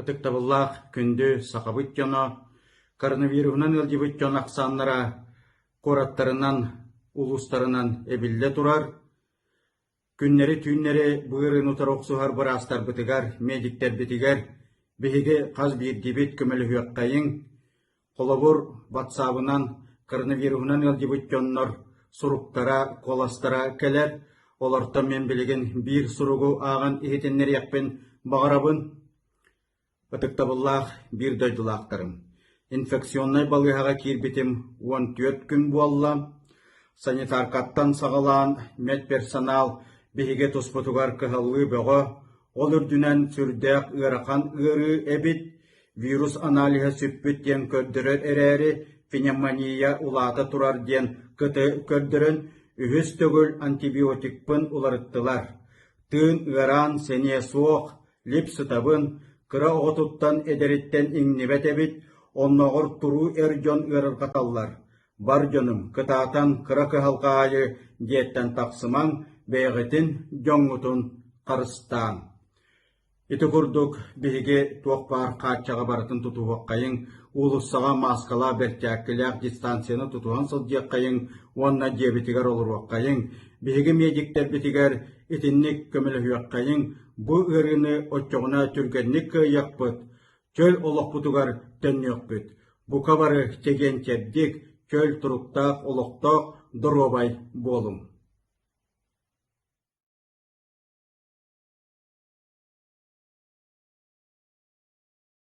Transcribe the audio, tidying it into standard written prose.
Ытыктабыллаах күндү сахабыт дьоно, коронавируһунан ыалдьыбыт дьон ахсааннара куораттарынан, улуустарынан эбиллэ турар. Күннэри-түүннэри бу ыарыыны утары охсуһар быраастарбытыгар, медиктэрбитигэр биһиги хас биирдиибит көмөлөһүөххэйиҥ. Холобур, батсаабынан, коронавируһунан ыалдьыбыт дьоннор суруктара, куоластара кэлэр. Олортон мин билигин биир суругу ааҕан иһитиннэриэхпин баҕарабын. Ытыктабыллаах биир дойдулаахтарым, инфекционнай балыыһаҕа киирбитим 14 күн буолла. Санитаркаттан саҕалаан медперсонал биһиги туспутугар кыһаллыы бөҕө, ол үрдүнэн сүрдээх ыарахан ыарыы эбит, вирус аналиһа сүппүт диэн көрдөрөр эрээри, пневмония улаата турар диэн кыты көрдөрөн, үһүс төгүл антибиотикпын уларыттылар. Тыын ыараан сэниэ суох, лип сытабын, кыра оҕотуттан эдэриттэн иҥнибэт эбит, оннооҕор туруу эр дьон ыарырҕаталлар. Бар дьонум, кытаатан кыра кыһалҕа аайы дьиэттэн тахсымаҥ, бэйэҕитин, дьоҥҥутун харыстааҥ. Ити курдук биһиги туох баар хааччаҕы барытын тутуһуоххайыҥ, уулуссаҕа мааскалаах бэрчээккилээх дистанцияны тутуһан сылдьыаххайыҥ уонна дьиэбитигэр олоруоххайыҥ. Биһиги медиктэрбитигэр итинник көмөлөһүөххэйиҥ, бу ыарыыны оччоҕуна түргэнник кыайыахпыт, чөл олохпутугар төннүөхпүт. Бука бары чэгиэн-чэбдик, чөл туруктаах олохтоох доруобай буолуҥ.